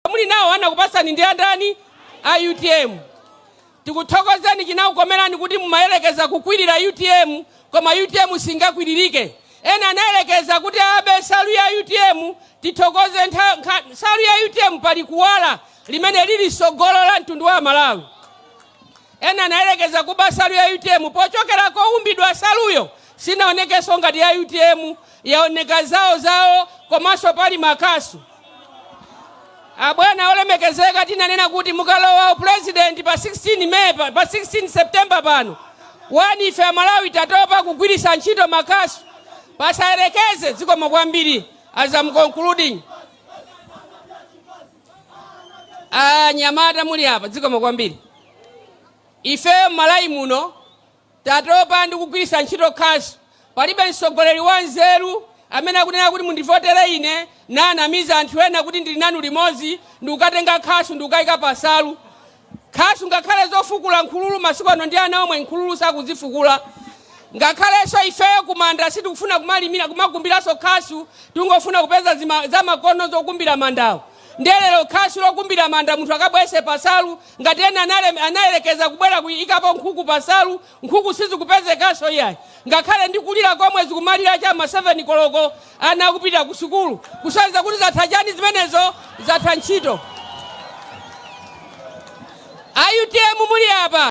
Muli nawo anakupasani ndi andani? A UTM. Tikuthokozeni, chinakukomerani kuti mumayelekeza kukwirira UTM, koma UTM singakwiririke. Ena anayelekeza kuti abe nsalu ya UTM. Tithokoze nsalu ya UTM pali kuwala limene lili sogolo la mtundu wa Malawi. Ena anayelekeza kuba nsalu ya UTM. Pochokera koumbidwa nsaluyo sinaonekenso ngati ya UTM, yaoneka zawo zawo, komanso pali makasu. Abwana olemekezeka, tinanena kuti mukalowa president pa 16 May, pa 16 September pano wani, ife Amalawi tatopa kugwiritsa ntchito makasu. Pasayerekeze. Zikomo kwambiri. As I'm concluding, anyamata muli apa, zikomo kwambiri. Ife m'Malawi muno tatopa ndi kugwiritsa ntchito khasu. Palibe mtsogoleri wa nzeru amene akunena kuti mundivotere ine, nanamiza anthu ena kuti ndili nanu limodzi, ndikukatenga khasu ndikukayika pasalu. Khasu, ngakhale zofukula nkhululu masiku ano ndi ana omwe nkhululu sakuzifukula. Ngakhalenso ifeyo kumanda sitikufuna kumalimira, kumakumbiranso khasu, tingofuna kupeza zamakono zokumbira mandawo. Ndelero khasu lokumbira manda munthu akabwese pasalu, ngati ena anayelekeza kubwera kuyikapo nkhuku pasalu, nkhuku sizikupezekanso iyayi. Ngakhale ndikulira komwe zikumalira chama 7 koloko ana akupita ku sukulu, kusonyeza kuti zatha chani zimenezo? Zatha ntchito. A UTM muli apa.